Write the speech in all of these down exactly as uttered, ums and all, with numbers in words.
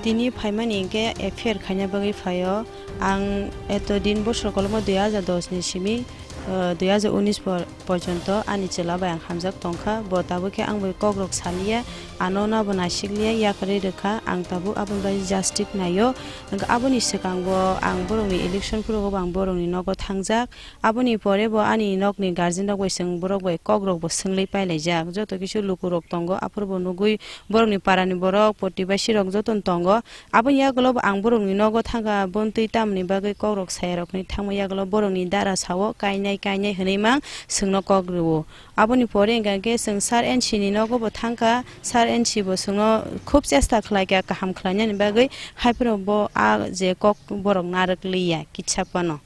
Tini phaimani hinkhe F I R khaina bagwi phaio. Ang eto din bosor kolokma dui hajar dos ni simi, eh, dui hajar unis por-, porjonto ani chwla bai ang hamjak tongkha. Bo tabuk khe ang bai kokrok saliya, ano nabo naisikliya, yakarwi rwkha. Ang tabuk aboni bai justice naio. Hinkhe aboni swkango ang borokni election phurugo bo ang borokni nogo thangjak. Aboni pore bo ani nokni guardian rok bai chwng borok bai kok rok bo swngwi pailaijak. Joto kisa luku rok tongo, aphuru bo nugwi borokni para ni borok, protibasi rok joto no tongo. Aboni yagulo bo ang borokni nogo thangkha, bontwi tamoni bagwi kok rok saya rok hinwi thangma yagulo borokni dara sao kainai kainai hinwi mang chwngno kok rwo. Aboni pore hwnkha khe chwng Sir N C ni nogo bo thangkha, Sir N C bo chwngno khub chesta khlaikha kaham khlainani bagwi, haiphuru bo a je kok borok narwk liya kitsa phano.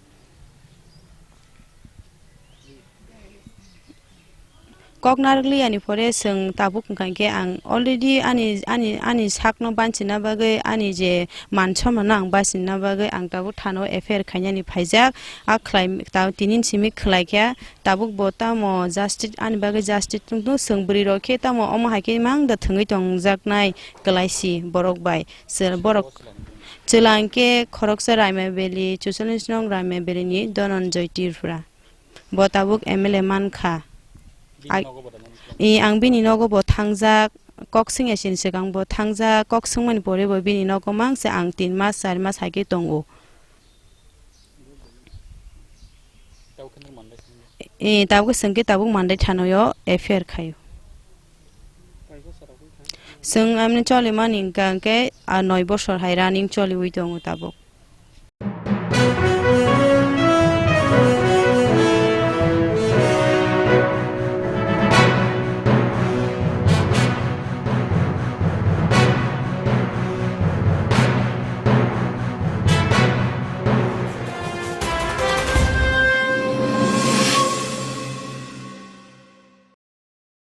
Kok narwk liyani pore chwng tabuk hwnkha khe ang already ani, ani, ani sakno banchina bagwi, ani je man somano ang bachina bagwi ang tabuk thano F I R khainani phaijak. A khlai ta-, tini simi khlai kha, tabuk bo tamo justice ani bagwi justice tongtong, chwng bwrwi rok khe tamo omo hai khe mang da thwngwi tongjaknai kwlai si borok bai. Chwla-, borok chwla hwnkhe khoroksa Raima Valley, chuchollis nong Raima Valley ni Dhananjay Tripura. Bo tabuk M L A mankha. Bini Ai-, nogo bo da nang i, ang bini nogo bo thangjak, kok swngya sini swkang bo thangjak, kok swngmani pore bo bini nogo mang se ang tin mas, char mas hai khe tongo. Tabuk khe nang mandai thangya? I, tabuk swngkhe tabuk mandai thanoyo F I R khayo. Koi bosor rok wngkha? Chwng amni cholimani hwnkha hwnkhe, a, noi bosor hai running choliwi tongo tabuk.